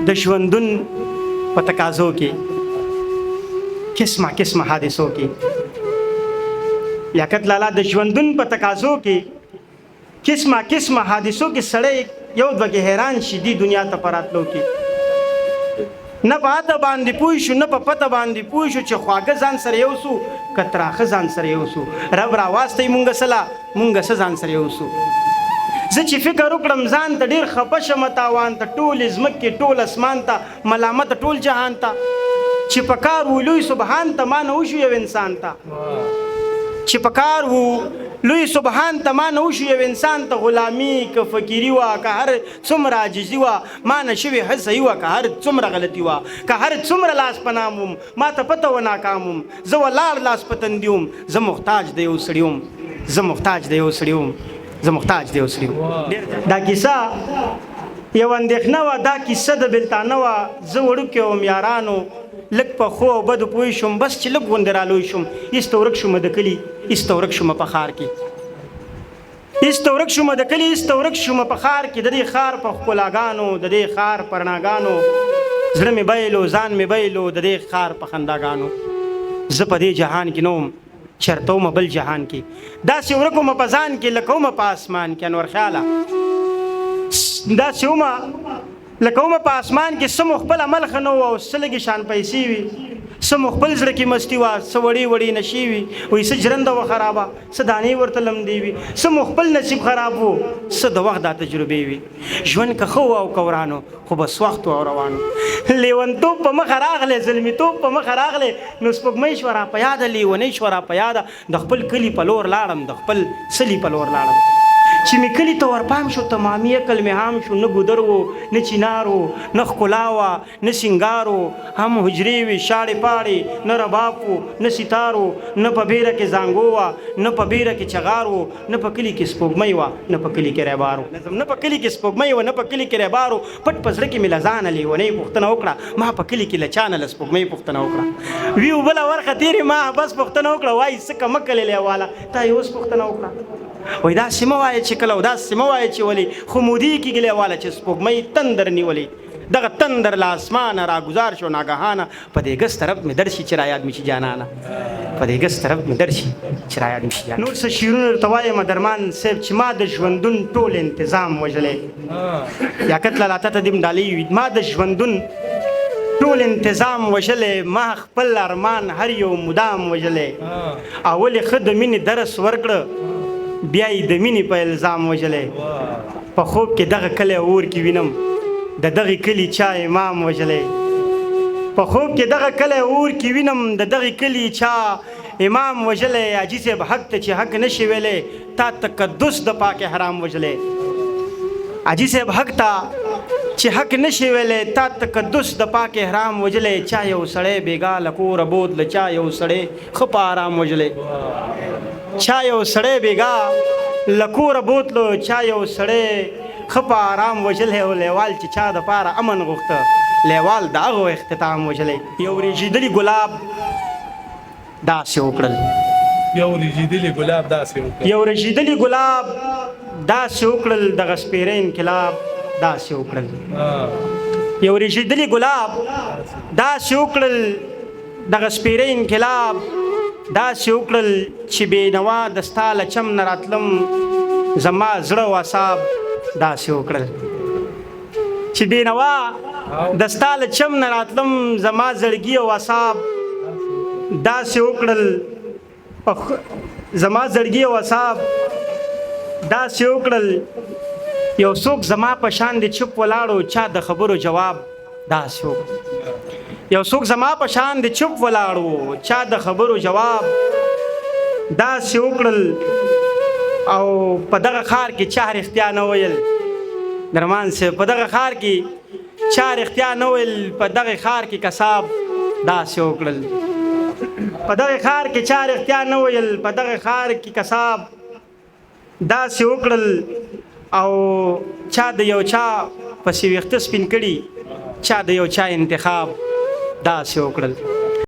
د ژوندون په تقاضو کې قسمه قسمه حادثو کې، لیاقت لالا، د ژوندون په تقاضو کې قسمه قسمه حادثو کې سړی یو دوه کې حیران شي. دی دنیا ته پراتلو کې نه په اته باندې پوه شو، نه په پته باندې پوه شو، چې خواږه ځان سره یو سو که تراخه ځان سره یو سو. رب را واستئ مونږ سلا، مونږ څه ځان سره یو سو. زه چې فکر وکړم ځان ته، ډېر خفه شم تاوان ته، ټولې ځمکې ټول اسمان ته ملامت، ټول جهان ته، چې په کار وو لوی سبحان ته ما نه وشو یو انسان ته، چې په کار وو لوی سبحان ته ما نه وشو یو انسان ته. غلامی که فقیری وه، که هر څومره عاجزي وه، ما نه شوې ښه صحیح وه، که هر څومره غلطي وه، که هر څومره لاس په نام وم، ما ته پته وه ناکام وم. زه ولاړ لاس په تندي وم، زه محتاج د یو سړي وم، زه محتاج د یو سړي وم، زه محتاج د یو سړي وم. دا کیسه یو اندېښنه وه، دا کیسه د بېلتانه وه. زه وړوکی وم یارانو، لږ په ښو او بدو پوه شوم. بس چې لږ غوندې رالوی شوم، ایسته ورک شوم د کلي، ایسته ورک شوم په ښار کې، ایسته ورک شوم د کلي، ایسته ورک شوم په ښار کې. د دې ښار په ښکلاګانو، د دې ښار په رڼاګانو زړه مې بایلو، ځان مې بایلو، د دې ښار په خنداګانو. زه په دې جهان کې نه وم، چېرته ومه بل جهان کې. داسې ورک ومه په ځان کې لکه ومه په اسمان کې. انور خیاله، داسې ومه لکه ومه په اسمان کې. څه مو خپل عمل ښه نه و او څه لږې شان پیسې وي، څه مو خپل زړه کې مستي وه، څه وړې وړې نشې وي. وایي څه ژرنده وه خرابه، څه دانې ورته لمدې وي، څه مو خپل نصیب خراب وو، څه د وخت دا تجربې وي. ژوند که ښه و او که ورانو، خو بس وخت و او روانو. لیونتوب په مخه راغلی، زلمیتوب په مخه راغلی، نو سپوږمۍ شوه را په یاده، لیونۍ شوه را په یاده. د خپل کلي په لور لاړم، د خپل څلي په لور لاړم. چې مې کلي ته ورپام شو، تمامي عقل مې هام شو. نه ګودر و، نه چینار و، نه ښکلا وه، نه سینګار و، هم حجرې وې شاړې پاړې، نه رباب و، نه ستار و، نه په بیره کې زانګو وه، نه په بیره کې چغار و، نه په کلي کې سپوږمۍ وه، نه په کلي کې ریبار و، نه په کلي کې سپوږمۍ وه، نه په کلي کې ریبار و. پټ په زړه کې مې له ځانه لیونۍ پوښتنه وکړه، ما په کلي کې له چا نه له سپوږمۍ پوښتنه وکړه. وی بله ورخه تېرې، ما بس پوښتنه وکړه، وایي څه کمکلې لیواله، تا یې اوس پوښتنه وکړه. وایي داسې مه وایه چې کله او داسې مه وایه چې ولې، خو مودې کېږي لیواله چې سپوږمۍ تندر نیولې. دغه تندر له اسمانه راګوزار شو ناګهانه، په دې ګس طرف مې درشي چې را یاد مې شي جانانه، په دې ګس طرف مې درشي چې را یاد مې شي جانانه. نور څه شعرونه درته وایم درمان صاحب، چې ما د ژوندون ټول انتظام وژلی. لیاقت لالا، ته دې ډالۍ وي. ما د ژوندون ټول انتظام وژلی، ما خپل ارمان هر یو مدام وژلی. اول یې ښه د مینې درس ورکړه، بیا یې د مینې په الزام وژلی. په خوب کې دغه کلی اور کې وینم، د دغه کلي چا امام وژلی. په خوب کې دغه کلی اور کې وینم، د دغه کلي چا امام وژلی. حاجي صاحب، حق ته چې حق نشي ویلی، تا تقدس د پاک حرام وژلی. حاجي صاحب، حق ته چې حق نشي ویلی، تا تقدس د پاک احرام وژلی. چا یو سړی بېګا له کوره بوتله، چا یو سړی ښه په آرام وژلی. چا یو سړی بېګا له کوره بوتلو، چا یو سړی ښه په آرام وژلی. او لیوال چې چا د پاره امن غوښته، لیوال د هغو اختتام وژلی. یو رېږېدلي ګلاب داسې وکړل، یو رېږېدلي ګلاب داسې وکړل، یو رېږېدلي ګلاب داسې وکړل، دغه سپېره انقلاب داسې وکړل. یو رېږېدلي ګلاب داسې وکړل، دغه سپېره انقلاب داسې وکړل، چې بېنوا د ستا له چم نه راتلم، زما زړه او اعصاب داسې وکړل. چې بېنوا د ستا له چم نه راتلم، زما زړګي او اعصاب داسې وکړل، زما زړګي او اعصاب داسې وکړل. یو څوک زما په شان دی چوپ ولاړو، چا د خبرو جواب داسې وکړ. یو څوک زما په شان دی چوپ ولاړو، چا د خبرو جواب داسې وکړل. او په دغه ښار کې چا رښتیا نه ویل، درمان صاحب، په دغه ښار کې چا رښتیا نه ویل، په دغه ښار کې کساب داسې وکړل. په دغه ښار کې چا رښتیا نه ویل، په دغه ښار کې کساب داسې وکړل. او چا د یو چا پسې ویښته سپین کړي، چا د یو چا انتخاب داسې وکړل.